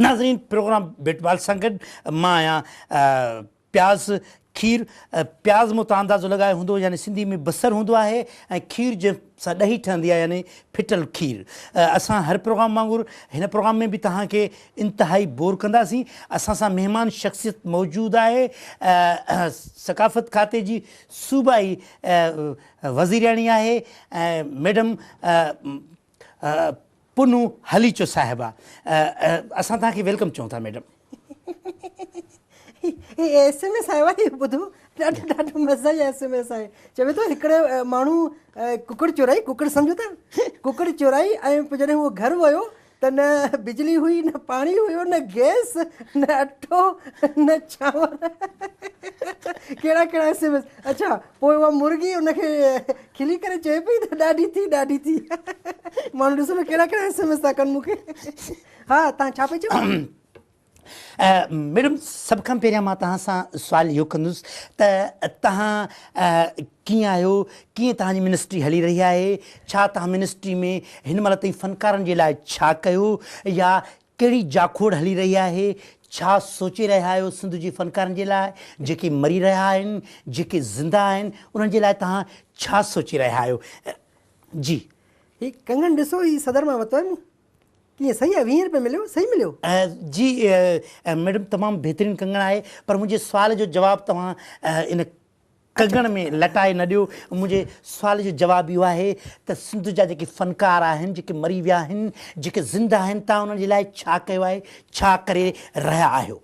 ناظرين programme bat بال سان گڏ مان آهيان پياز کير پياز مون تان اندازو لڳايو هوندو يعني سنڌي ۾ بصر هوندو آهي ۽ کير جنهن سان ڏهي ٺهندي آهي يعني ڦٽل کير اسان هر پروگرام وانگر هن پروگرام ۾ به توهان کي انتهائي بور ڪنداسين اسان سان مهمان شخصيت موجود آهي ثقافت کاتي جي صوبائي وزيرياڻي آهي ميڊم پنهون هليچو صاحبه اسان توهان کي welcome چئون ٿا ميڊم. هي ايس ايم ايس آيو آهي اهو ٻڌو ڏاڍو ڏاڍو مزا جا ايس ايم ايس آهي چوي ٿو هڪڙي ماڻهو ڪڪڙ چورائي ڪڪڙ سمجهو ٿا ڪڪڙ چورائي ۽ پوء جڏهن هو گهر ويو ته نه بجلي هئي نه پاڻي هيو نه گئس نه اٽو نه چانور ڪهڙا ڪهڙا ايس ايم ايس اڇا پوء اها مرغي ان کي کلي ڪري چئي پئي ته ڏاڍي ٿي ڏاڍي ٿي ماڻهو ڏسو نه ڪهڙا ڪهڙا ايس ايم ايس ٿا ڪن مون کي ها تان ڇا پئي چئو؟ ميڊم سڀ کان پهريان مان توهان سان سوال اهو ڪندس ته توهان ڪيئن آهيو ڪيئن توهان جي منسٽري هلي رهي آهي ڇا توهان منسٽري ۾ هن مهل تائين فنڪارن جي لاء ڇا ڪيو يا ڪهڙي جاکوڙ هلي رهي آهي ڇا سوچي رهيا آهيو سنڌ جي فنڪارن جي لاء جيڪي مري رهيا آهن جيڪي زنده آهن انهن جي لاء توهان ڇا سوچي رهيا آهيو جي. هي ڪنگڻ ڏسو هي صدر مان ورتو آهي مون. ڪيئن صحيح آهي ويهين رپئي مليو صحيح مليو. جي ميڊم تمام بهترين ڪنگڻ آهي پر منهنجي سوال جو جواب توهان ان ڪنگڻ ۾ لٽائي نه ڏيو منهنجي سوال جو جواب اهو آهي ته سنڌ جا جيڪي فنڪار آهن جيڪي مري ويا آهن جيڪي زنده آهن توهان انهن جي لاء ڇا ڪيو آهي ڇا ڪري رهيا آهيو.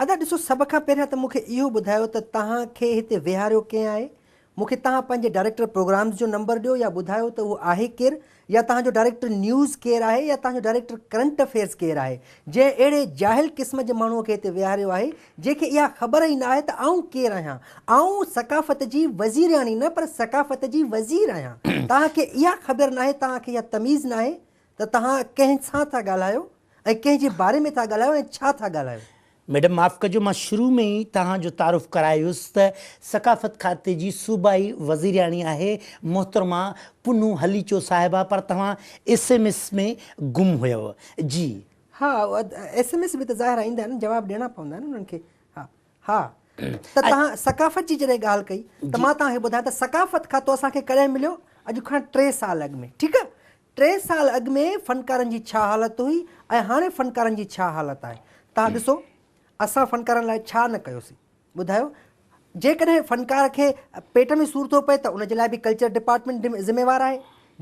ادا ڏسو سڀ کان پهريان ته مون کي اهو ٻڌايو ته توهان کي هتي ويهاريو ڪنهن آهي؟ مون کي توهان پنهنجي ڊائريڪٽر پروگرامز جو نمبر ڏيو يا ٻڌايو ته اهو آهي ڪير يا توهان جو ڊائريڪٽر نيوز ڪير آهي يا توهان جو ڊائريڪٽر ڪرنٽ افيئرز ڪير آهي جنهن اهڙي جاهل قسم جي ماڻهوء کي هتي ويهاريو آهي جنهن کي اها خبر ئي نه آهي ته آئون ڪير آهيان آئون ثقافت جي وزيرياڻي نه پر ثقافت جي وزير آهيان توهان کي اها خبر ناهي توهان کي اها تميز ناهي ته توهان ڪنهن سان ٿا ڳالهايو ۽ ڪنهن جي باري ۾ ٿا ڳالهايو ۽ ڇا ٿا ڳالهايو. ميڊم معاف ڪجو مان شروع ۾ ئي توهان جو تعارف ڪرائي هيس ته ثقافت کاتي جي صوبائي وزيرياڻي آهي محترمه پنهون هليچو صاحبه پر توهان ايس ايم ايس ۾ گم هيو جي. ها ايس ايم ايس به ته ظاهر ايندا آهن جواب ڏيڻا پوندا آهن انهن کي ها ها ته توهان ثقافت جي جڏهن ڳالهه ڪئي ته مان توهان کي ٻڌايان ته ثقافت کاتو اسان کي ڪڏهن مليو اڄ کان 3 سال اڳ ۾ ٺيڪ آهي 3 سال اڳ ۾ فنڪارن جي ڇا حالت هئي ۽ هاڻي فنڪارن جي ڇا حالت آهي توهان ڏسو اسان فنڪارن لاء ڇا نه ڪيوسين ٻڌايو جيڪڏهن فنڪار کي پيٽ ۾ سور ٿو پئي ته ان جي لاء به ڪلچر ڊپارٽمينٽ ذميوار آهي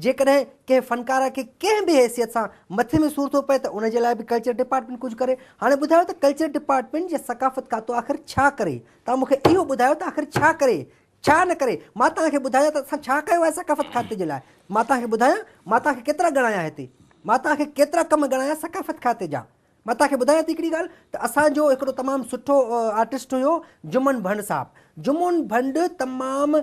جيڪڏهن ڪنهن فنڪار کي ڪنهن به حيثيت سان مٿي ۾ سور ٿو پئي ته ان جي لاء به ڪلچر ڊپارٽمينٽ ڪجهه ڪري هاڻي ٻڌايو ته ڪلچر ڊپارٽمينٽ يا ثقافت کاتو آخر ڇا ڪري توهان مون کي اهو ٻڌايو ته آخر ڇا ڪري ڇا نه ڪري؟ مان توهان کي ٻڌايان ته اسان ڇا ڪيو آهي ثقافت کاتي جي لاء؟ مان توهان کي ٻڌايان؟ مان توهان کي ڪيترا ڳڻايان هتي؟ مان توهان کي ڪيترا ڪم ڳڻايان ثقافت کاتي جا؟ مان توهان کي ٻڌايان ٿي هڪڙي ڳالهه ته اسان جو هڪڙو تمام سٺو آرٽسٽ هيو جمن ڀنڊ صاحب. جمن ڀنڊ تمام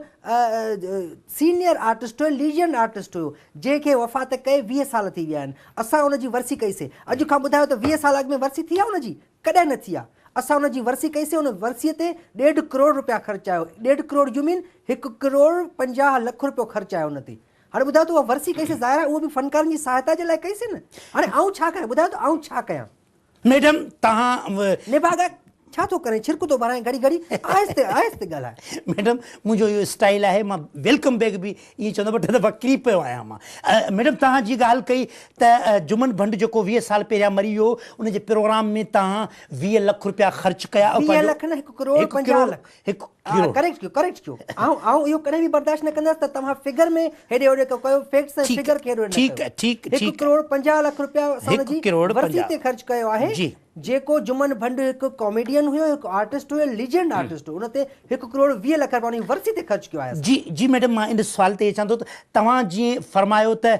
سينيئر آرٽسٽ هيو، ليجنڊ آرٽسٽ هيو، جنهن کي وفات ڪئي 20 سال ٿي ويا آهن. اسان ان جي ورسي ڪئي سي. اڄ کان ٻڌايو ته 20 سال اڳ ۾ ورسي ٿي آهي ان جي؟ ڪڏهن نه ٿي آ. اسان ان جي ورسي ڪئي سي ان ورسي تي ڏيڍ ڪروڙ روپيا خرچ آيو ڏيڍ ڪروڙ يو مين هڪ ڪروڙ 50 لک روپيو خرچ آيو ان تي. هاڻي ٻڌايو ته اها ورسي ڪئي سي ظاهر آهي اهو به فنڪارن جي سهائتا جي لاء ڪئي سي نه. هاڻي آئون ڇا ڪيان ٻڌايو ته آئون ڇا ڪيان. ميڊم توهان. نڀاڳا ڇا ٿو ڪرين ڇرڪ ٿو ڀرائين گهڙي گهڙي آهستي آهستي ڳالهاء. ميڊم منهنجو اهو اسٽائيل آهي مان welcome back به ائين چوندو ٻه ٽي دفعا ڪري پيو آهيان مان. ميڊم توهان جي ڳالهه ڪئي ته جمن ڀنڊ جيڪو 20 سال پهريان مري ويو ان جي پروگرام ۾ توهان 20 لک روپيا خرچ ڪيا. 20 لک نه هڪ ڪروڙ 50 لک. هڪ ڪروڙ. ڪريڪٽ ڪيو ڪريڪٽ ڪيو. آئون آئون اهو ڪڏهن به برداشت نه ڪندس ته توهان فگر ۾ هيڏي هوڏي ڪيو فيڪٽس ۽ فگر کي هيڏي هوڏي نه ٺيڪ ٺيڪ ڪيو. هڪ ڪروڙ 50 لک روپيا اسان ان جي ورسي تي خرچ ڪيو آهي. جيڪو جمن ڀنڊ هڪ ڪاميڊين هيو هڪ آرٽسٽ هيو ليجنڊ آرٽسٽ هيو ان تي هڪ ڪروڙ 20 لک رپيا ان جي ورسي تي خرچ ڪيو آهي اسان. جي جي ميڊم مان ان سوال تي اچان ٿو ته توهان جيئن فرمايو ته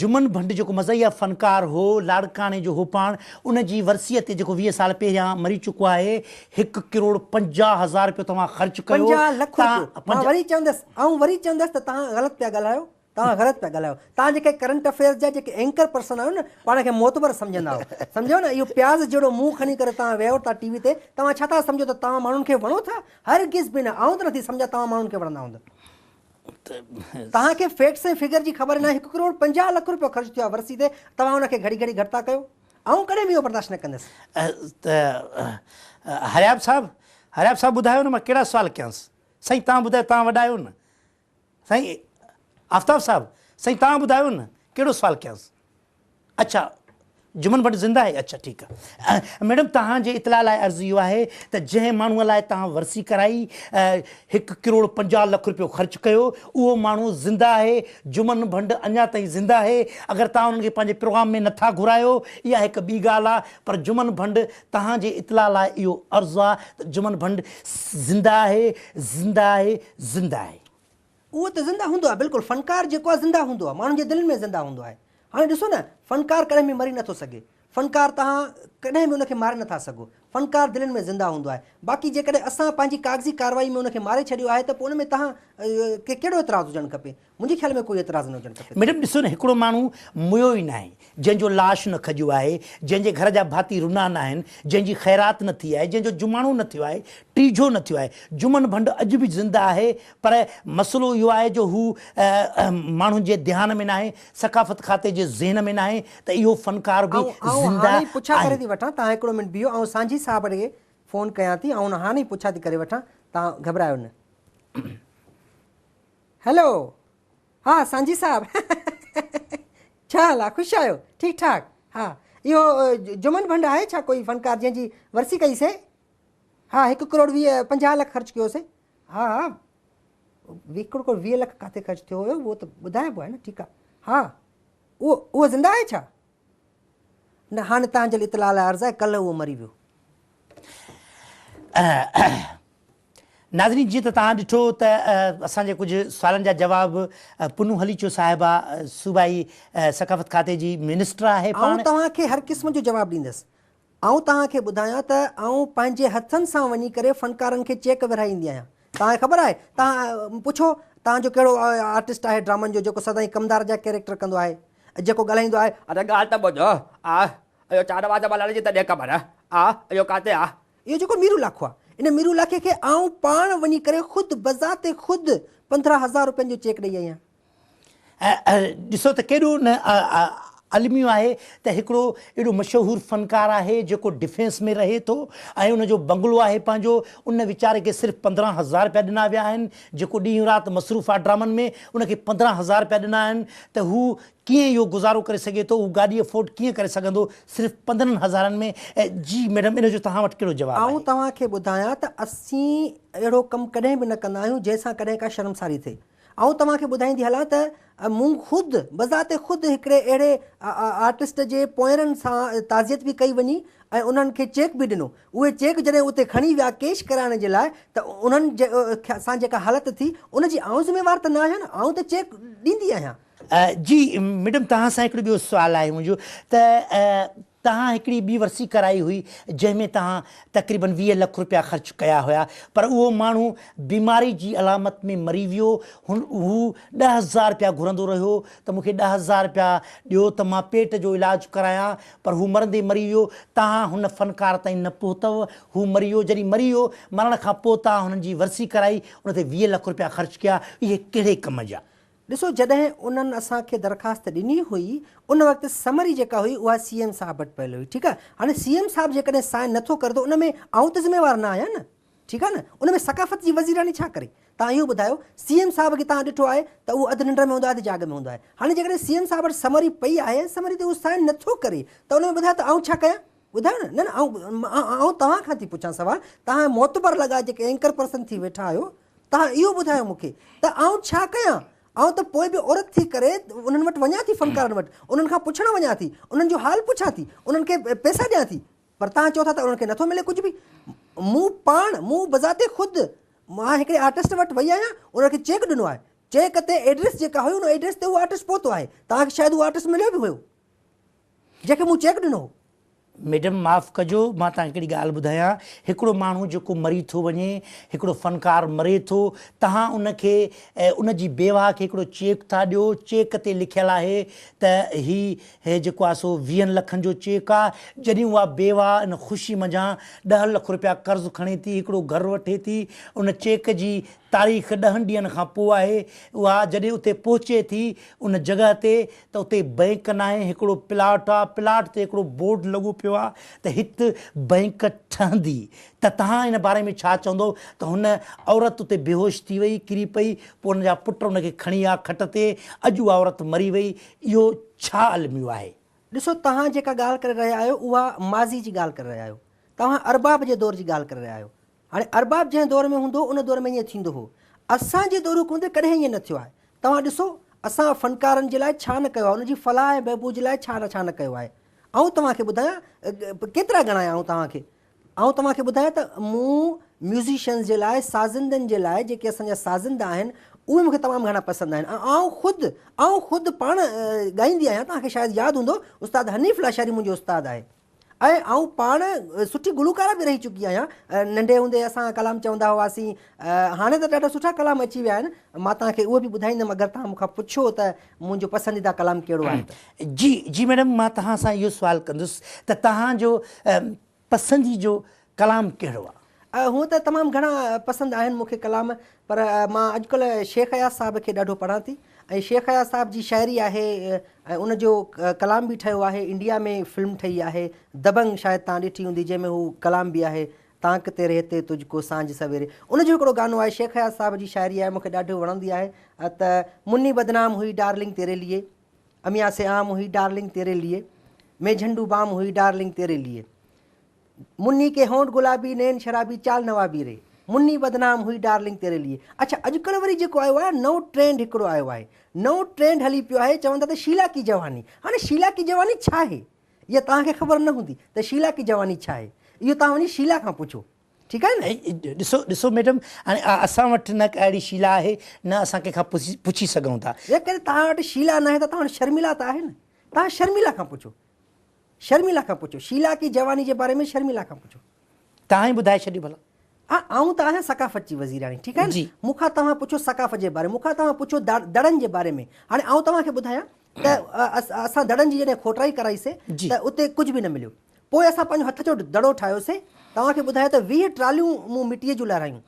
جمن ڀنڊ جيڪو مزاحيه فنڪار هو لاڙڪاڻي جو هو پاڻ ان جي ورسيء تي جيڪو 20 سال پهريان مري چڪو آهي هڪ ڪروڙ 50 هزار رپيو توهان خرچ ڪيو 50 لک رپيو مان وري چوندس آئون وري چوندس ته توهان غلط پيا ڳالهايو توهان غلط پيا ڳالهايو. توهان جيڪي ڪرنٽ افيئرز جا جيڪي اينڪر پرسن آهيو نه پاڻ کي معتبر سمجهندا آهيو. سمجهيو نه اهو پياز جهڙو منهن کڻي ڪري توهان ويهو ٿا ٽي وي تي توهان ڇا ٿا سمجهو ته توهان ماڻهن کي وڻو ٿا؟ هرگز به نه آئون ته نٿي سمجهان توهان ماڻهن کي وڻندا هوندا. توهان کي فيڪٽس ۽ فگر جي خبر ناهي هڪ ڪروڙ 50 لک روپيو خرچ ٿيو آهي ورسي تي توهان ان کي گهڙي گهڙي گهٽ ٿا ڪيو. آئون ڪڏهن به اهو برداشت نه ڪندس. ته هرياب صاحب، هرياب صاحب ٻڌايو نه مان ڪهڙا سوال ڪيانس؟ سائين توهان ٻڌايو توهان وڏا آهيو نه. سائين آفتاب صاحب، سائين توهان ٻڌايو نه ڪهڙو سوال ڪيانس؟ اڇا جمن ڀٽ زنده آهي اڇا ٺيڪ آهي ميڊم توهان جي اطلاع لاء عرض اهو آهي ته جنهن ماڻهو لاء توهان ورسي ڪرائي هڪ ڪروڙ 50 لک روپيو خرچ ڪيو اهو ماڻهو زنده آهي جمن ڀنڊ اڃا تائين زنده آهي اگر توهان انهن کي پنهنجي پروگرام ۾ نٿا گهرايو اها هڪ ٻي ڳالهه آهي پر جمن ڀنڊ توهان جي اطلاع لاء اهو عرض آهي ته جمن ڀنڊ زنده آهي زنده آهي زنده آهي. اهو ته زنده هوندو آهي بلڪل فنڪار جيڪو آهي زنده هوندو آهي ماڻهن جي دلين ۾ زنده هوندو آهي هاڻي ڏسو نه فنڪار ڪڏهن به مري نٿو سگهي فنڪار توهان ڪڏهن به ان کي ماري نٿا سگهو فنڪار دلين ۾ زنده هوندو آهي باقي جيڪڏهن اسان پنهنجي ڪاغذي ڪارروائي ۾ ان کي ماري ڇڏيو آهي ته پوء ان ۾ توهان کي ڪهڙو اعتراض هجڻ کپي منهنجي خيال ۾ ڪوئي اعتراض نه هجڻ کپي. ميڊم ڏسو نه هڪڙو ماڻهو ميو ئي ناهي جنهن جو لاش نه کڄيو آهي، جنهن جي گهر جا ڀاتي رنا ناهن، جنهن جي خيرات نه ٿي آهي، جنهن جو جماڻو نه ٿيو آهي، ٽيجهو نه ٿيو آهي. جمن ڀنڊ اڄ به زنده آهي پر مسئلو اهو آهي جو هو ماڻهن جي ڌيان ۾ ناهي، ثقافت کاتي جي ذهن ۾ ناهي ته اهو فنڪار به آئون زنده هاڻي ئي پڇا ڪري آهي. ٿي وٺان، توهان هڪڙو منٽ بيهو، آئون سانجهي صاحب ڏي فون ڪيان ٿي، آئون هاڻي ئي پڇا ٿي ڪري وٺان، توهان گهٻرايو نه. هيلو. ها سانجهي صاحب ڇا حال آ خوش آهيو ٺيڪ ٺاڪ ها اهو جمن ڀنڊ آهي ڇا ڪوئي فنڪار جنهن جي ورسي ڪئي سي ها هڪ ڪروڙ 20 50 لک خرچ ڪيو سي ها ها هڪ ڪروڙ 20 لک ڪاٿي خرچ ٿيو هيو اهو ته ٻڌائبو آهي نه ٺيڪ آ ها اهو اهو زنده آهي ڇا نه هاڻي توهان جي اطلاع لاء عرض آهي ڪلهه اهو مري ويو. ناظرين جيئن ته توهان ڏٺو ته اسان جي ڪجهه سوالن جا جواب پنو هليچو صاحبه صوبائي ثقافت کاتي جي منسٽر آهي آئون پاڻ. توهان کي هر قسم جو جواب ڏيندس. آئون توهان کي ٻڌايان ته آئون پنهنجي هٿن سان وڃي ڪري فنڪارن کي چيڪ ورهائي ايندي آهيان. توهان کي خبر آهي توهان پڇو توهان جو ڪهڙو آرٽسٽ آهي ڊرامن جو جيڪو سدائين ڪمدار جا ڪيريڪٽر ڪندو آهي ۽ جيڪو ڳالهائيندو آهي. اڙي ڳالهه ته ٻڌ آ اهو چارواز ملهاري جي تڏهن خبر آ اهو ڪاٿي آ. اهو جيڪو ميرو لاکو آ ان ميرو لاکي کي آئون پاڻ وڃي ڪري خود بذات خود 15 هزار روپين جو چيڪ ڏئي آئي آهيان. ڏسو ته ڪيڏو نه الميو آهي ته هڪڙو ايڏو مشهور فنڪار آهي جيڪو ڊفينس ۾ رهي ٿو ۽ ان جو بنگلو آهي پنهنجو ان ويچاري کي صرف 15 هزار رپيا ڏنا ويا آهن جيڪو ڏينهن رات مصروف آهي ڊرامن ۾ ان کي 15 هزار رپيا ڏنا آهن ته هو ڪيئن اهو گذارو ڪري سگهي ٿو، هو گاڏي افورڊ ڪيئن ڪري سگهندو صرف 15 هزارن ۾؟ جي ميڊم ان جو توهان وٽ ڪهڙو جواب آهي؟ آئون توهان کي ٻڌايان ته اسين اهڙو ڪم ڪڏهن به نه ڪندا آهيون جنهن سان ڪڏهن ڪا شرمساري ٿئي. آئون توهان کي ٻڌائيندي هلان ته مون خود بذات خود هڪڙي اهڙي آرٽسٽ جي پوئرن سان تعزيت به ڪئي وڃي ۽ انهن کي چيڪ به ڏنو. اهي چيڪ جڏهن اتي کڻي ويا ڪيش ڪرائڻ جي لاء ته انهن سان جيڪا حالت ٿي ان جي آئون ذميوار ته نه آهيان نه، آئون ته چيڪ ڏيندي آهيان. جي ميڊم توهان سان هڪڙو ٻيو سوال آهي منهنجو ته توهان هڪڙي ٻي ورسي ڪرائي هئي جنهن ۾ توهان تقريبن 20 لک روپيا خرچ ڪيا هيا پر اهو ماڻهو بيماري جي علامت ۾ مري ويو هن هو 10,000 روپيا گهرندو رهيو ته مون کي 10,000 روپيا ڏيو ته مان پيٽ جو علاج ڪرايان پر هو مرندي مري ويو توهان هن فنڪار تائين نه پهتؤ هو مري ويو جڏهن مري ويو مرڻ کان پوء توهان هنن جي ورسي ڪرائي ان تي 20 لک روپيا خرچ ڪيا اهي ڪهڙي ڪم جا. ڏسو جڏهن انهن اسان کي درخواست ڏني هئي ان وقت سمري جيڪا هئي اها سي ايم صاحب وٽ پيل هئي ٺيڪ آهي هاڻي سي ايم صاحب جيڪڏهن سائن نٿو ڪري ته ان ۾ آئون ته ذميوار نه آهيان نه ٺيڪ آهي نه ان ۾ ثقافت جي وزيراڻي ڇا ڪري توهان اهو ٻڌايو سي ايم صاحب کي توهان ڏٺو آهي ته اهو اڌ ننڊ ۾ هوندو آهي اڌ جاڳ ۾ هوندو آهي هاڻي جيڪڏهن سي ايم صاحب وٽ سمري پئي آهي ۽ سمري تي اهو سائن نٿو ڪري ته ان ۾ ٻڌايو ته آئون ڇا ڪيان ٻڌايو نه نه نه آئون آئون توهان کان ٿي پڇان سوال توهان معتبر لڳا جيڪي اينڪر پرسن ٿي ويٺا آهيو توهان اهو ٻڌايو مون کي ته آئون ڇا ڪيان؟ آئون ته پوء به عورت ٿي ڪري انهن وٽ وڃان ٿي فنڪارن وٽ، انهن کان پڇڻ وڃان ٿي، انهن جو حال پڇان ٿي، انهن کي پئسا ڏيان ٿي، پر توهان چئو ٿا ته انهن کي نٿو ملي ڪجهه به. مون پاڻ، مون بذات خود، مان هڪڙي آرٽسٽ وٽ وئي آهيان، ان کي چيڪ ڏنو آهي، چيڪ تي ايڊريس جيڪا هئي ان ايڊريس تي اهو آرٽسٽ پهتو آهي، توهان کي شايد اهو آرٽسٽ مليو به هيو، جنهن کي مون چيڪ ڏنو هو. ميڊم معاف ڪجو مان توهان کي هڪڙي ڳالهه ٻڌايان هڪڙو ماڻهو جيڪو مري ٿو وڃي هڪڙو فنڪار مري ٿو توهان ان کي ان جي بيواهه کي هڪڙو چيڪ ٿا ڏيو چيڪ تي لکيل آهي ته هي هي جيڪو آهي سو ويهن لکن جو چيڪ آهي جڏهن اها بيواهه ان خوشي منجهان ڏهه لک روپيا قرض کڻي ٿي هڪڙو گهر وٺي ٿي ان چيڪ جي تاريخ ڏهن ڏينهن کان پوء آهي اها جڏهن اتي پهچي ٿي ان جڳهه تي ته اتي بئنڪ ناهي هڪڙو پلاٽ آ پلاٽ تي هڪڙو بورڊ لڳو پيو آ ته هت بئنڪ ٺهندي ته توهان ان باري ۾ ڇا چوندو ته هن عورت اتي بيهوش ٿي وئي ڪري پئي پوء ان جا پٽ ان کي کڻي آ کٽ تي اڄ اها عورت مري وئي اهو ڇا الميو آهي؟ ڏسو توهان جيڪا ڳالهه ڪري رهيا آهيو اها ماضي جي ڳالهه ڪري رهيا آهيو توهان ارباب جي دور جي ڳالهه ڪري رهيا آهيو هاڻي ارباب جنهن دور ۾ هوندو هو ان دور ۾ ائين ٿيندو هو. اسان جي دور حڪومت ۾ ڪڏهن ائين نه ٿيو آهي. توهان ڏسو اسان فنڪارن جي لاء ڇا نه ڪيو آهي، انهن جي فلاح ۽ بهبود جي لاء ڇا نه ڇا نه ڪيو آهي. آئون توهان کي ٻڌايان ڪيترا ڳڻايان آئون توهان کي. آئون توهان کي ٻڌايان ته مون ميوزيشنز جي لاء سازندن جي لاء جيڪي اسان جا سازندا آهن اهي مون کي تمام گهڻا پسند آهن ۽ آئون خود آئون خود پاڻ ڳائيندي آهيان توهان کي شايد ياد هوندو استاد حنيف لاشاري منهنجو استاد آهي. ۽ آئون پاڻ سٺي گلوڪاره به رهي چڪي آهيان. ننڍي هوندي اسان ڪلام چوندا هئاسين. هاڻي ته ڏاڍا سٺا ڪلام اچي ويا آهن. مان توهان کي اهو به ٻڌائيندم اگر توهان مون کان پڇو ته منهنجو پسنديده ڪلام ڪهڙو آهي ته. جي جي ميڊم مان توهان سان اهو سوال ڪندس ته توهان جو پسندي جو ڪلام ڪهڙو آ؟ هونء ته تمام گهڻا پسند آهن مون کي ڪلام پر مان اڄڪلهه شيخ اياز صاحب کي ڏاڍو پڙهان ٿي ۽ شيخ اياز صاحب جي شاعري آهي ۽ ان جو ڪلام به ٺهيو آهي انڊيا ۾ فلم ٺهي آهي دبنگ شايد توهان ڏٺي هوندي جنهن ۾ هو ڪلام به آهي تانڪتي رهتي تجھ ڪو سانجھ سويري ان جو هڪڙو گانو آهي شيخ اياز صاحب جي شاعري آهي مون کي ڏاڍو وڻندي آهي ته مني بدنام هئي ڊارلنگ تيري ليي اميان سي عام هئي ڊارلنگ تيري ليي مين جهنڊو بام هئي ڊارلنگ تيري ليي مني ڪي هونٺ گلابي نين شرابي چال نوابي ري مني بدنام هئي ڊارلنگ تيري ليي اڇا اڄڪلهه وري جيڪو آيو آهي نئون ٽرينڊ هڪڙو آيو آهي نئون ٽرينڊ هلي پيو آهي چون ٿا ته شيلا ڪي جواني هاڻي شيلا ڪي جواني ڇا آهي اها توهان کي خبر نه هوندي ته شيلا ڪي جواني ڇا آهي اهو توهان وڃي شيلا کان پڇو ٺيڪ آهي نه. ڏسو ڏسو ميڊم هاڻي اسان وٽ نه ڪا اهڙي شيلا آهي نه اسان ڪنهن کان پڇي سگهون ٿا. جيڪڏهن توهان وٽ شيلا ناهي ته توهان وٽ شرميلا ته آهي نه توهان شرميلا کان پڇو. شرميلا کان پڇو. شيلا ڪي جواني جي باري ۾ شرميلا کان پڇو. توهان ئي ٻڌائي ڇڏيو ڀلا. ها آئون ته آهيان ثقافت جي وزيراڻي ٺيڪ آهي نه مون کان توهان پڇو ثقافت جي باري مون کان توهان پڇو دڙن جي باري ۾ هاڻي آئون توهان کي ٻڌايان ته اسان دڙن جي جڏهن کوٽرائي ڪرائي سي ته اتي ڪجهه به نه مليو پوء اسان پنهنجو هٿ جو دڙو ٺاهيو سي توهان کي ٻڌايان ته 20 ٽراليون مون مٽيء جون لهرايون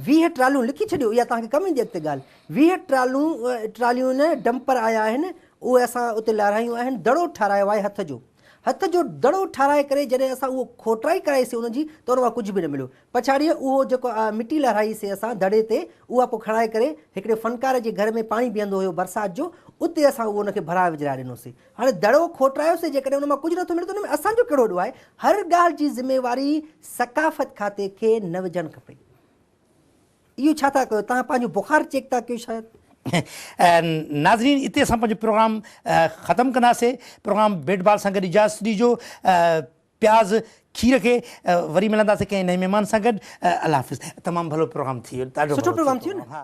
20 ٽراليون لکي ڇڏيو اها توهان کي ڪم ايندي اڳتي ڳالهه 20 ٽرالون ٽراليون نه ڊمپر آيا آهن اهي اسان اتي لهرايون آهن، دڙو ٺارايو آهي هٿ جو. هٿ جو دڙو ٺاراهي ڪري جڏهن اسان اهو کوٽرائي ڪرائي سي ان جي ته ان مان ڪجهه به نه مليو. پڇاڙيء اهو جيڪو مٽي لهرائي سي اسان دڙي تي اها پوء کڻائي ڪري هڪڙي فنڪار جي گهر ۾ پاڻي بيهندو هيو برسات جو اتي اسان اهو ان کي ڀرائي وجهرائي ڏنو سي. هاڻي دڙو کوٽرايو سي جيڪڏهن ان مان ڪجهه نه ٿو ملي ته ان ۾ اسان جو ڪهڙو ڏوهه آهي؟ هر ڳالهه جي ذميواري ثقافت کاتي کي نه وجهڻ کپي. اهو ڇا ٿا ڪيو توهان پنهنجو بخار چيڪ ٿا ڪيو شايد. ناظرين اتي اسان پنهنجو پروگرام ختم ڪنداسي پروگرام بيٽ بال سان گڏ اجازت ڏيجو پياز کير کي وري ملنداسي ڪنهن نئين مهمان سان گڏ الله حافظ تمام ڀلو پروگرام ٿي ويو ڏاڍو سٺو پروگرام ٿي ويو نه.